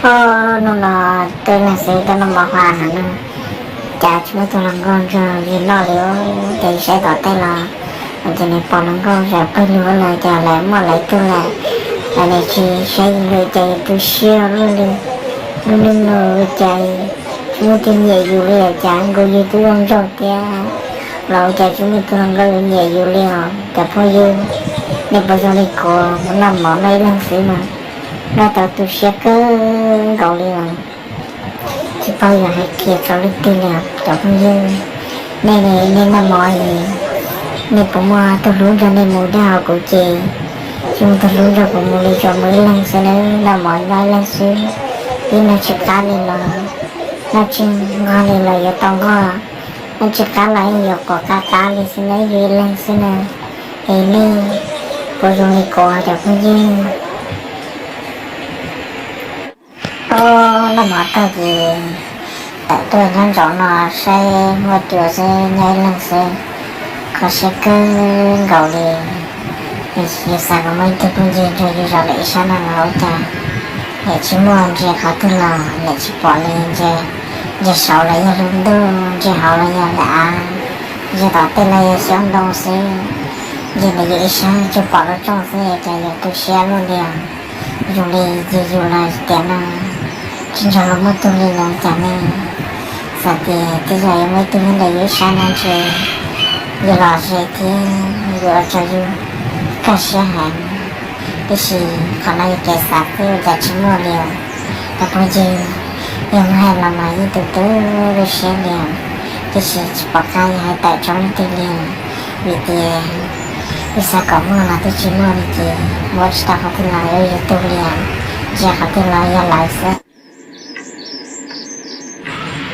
Hnub no tuaj ib leeg xwb, tuaj noj mov hauv av no, cas tsis muaj tus hluas nkauj nrog yus noj li. Ces saib tom tej los, ces nws pom hluas nkauj zam pawg lug lawm, cas lawv muaj lawv tug lawm, lawv tsis saib yus li, cas yus tu siab luaj li. Lub neej no cas tsis muaj tus nyiam yus li, cas nkaus yus twb zoo nraug thiab los cas tsis muaj tus hluas nkauj yuav nyiam yus li os cov phooj ywg. Nej puas zoo li kuv, noj mov noj ib leeg xwb mas noj tau tu siab kawg nkaus li os. Tsis paub yuav hais kiag rau leej twg li os cov phooj ywg. Nej, nej noj mov es nej puas muaj tus hlub nrog nej mus dab hauv? Kuv ces tsis muaj tus hlub nrog kuv mus li, tsuas mus ib leeg xwb nawb, noj mov noj ib leeg xwb. Ib noj tsis qab li los, noj tsis nqog li los yuav tau nqog, noj tsis qab los yeej yuav pom qab qab li xwb nawb, yus ib leeg xwb na. Es nej puas zoo li kuv cov phooj ywg? Ob, noj mov tag ces tawm tuaj nyob ntsoov no saib huab cua xwb, nyob ib leeg xwb, kho siab kawg nkaus li. Yus xav kom muaj ib tug phooj ywg nrog yus zaum lawm ib sab no los ua cas niam tsis muaj, ntsia qhov twg los niam tsis pom li, ntsia saud los yog lub ntuj, ntsia hauv los yog daim av, ntsia tom tej los yog xyoob ntoo xwb, ntsia ntawm yus ib sab tsuas pom lub rooj xwb, cas yuav tu siab luaj li. Zoo li yus yus los tiam no tsis nrog luag muaj tug li los cas ne. Xav tias tej zaum yuav muaj ib tug nyob ntawm yus ib sab no ntshe yuav los ze thiab yuav ua rau yus kaj siab heev. Tiam sis qhov no yog kev xav xwb, ua cas tsis muaj li os cov phooj ywg. Yog muab hais los mas yeej tu tu siab li os, tiam sis tsis pom qab yuav hais tawm rau leej twg li os. Vim tias yus xav kom muaj los twb tsis muaj li ces ua tsis tau qhov twg los yog yus tug li os, ntsia qhov twg los yog lawv xwb.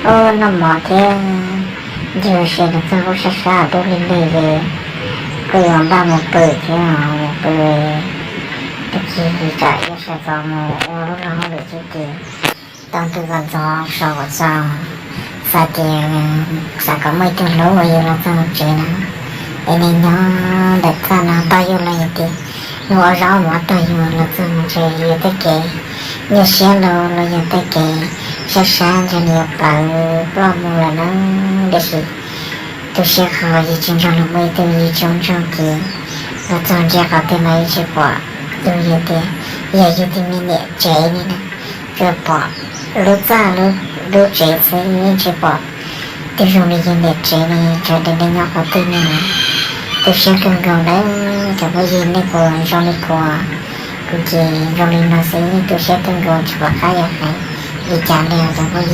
Ub, noj mov thiab ncig ua si los txog lub sab sab dub lig lig ces kuj yuav npaj mus pw thiab, mus pw. Tag kis tsam yuav sawv ntxov mus ua lub luag hauj lwm xwb ces tau ntu kom ntxov so kom txog, xav tias xav kom muaj ib tug hlub uas yus los txog mus tsev na. Es nej nyob ntawm txaj no tau yus los yog tias hnub ua zaub mov tau yus los txog mus tsev, yus tej kev nyuaj siab los los yog tej kev sab sab ntshe nws yuav plawv ploj mus lawm na. Tiam sis tu siab qhov yus tsis nrog luag muaj ib tug, yus tsis ua ntsuag ces los txog ntsia qhov twg mas yeej tsis pom tus yus tias yog yus tus me niam tsev li na. Tsuas pom lub txaj lub tsev xwb, yeej tsis pom tus zoo li yus niam tsev li. Sawv daws nej nyob qhov twg no tu siab kawg nkaus nawb cov phooj ywg, nej puas zoo li kuv? Kuv ces zoo li no xwb, yeej tu siab kawg nkaus tsis pom qab yuav hais li cas li os cov phooj ywg.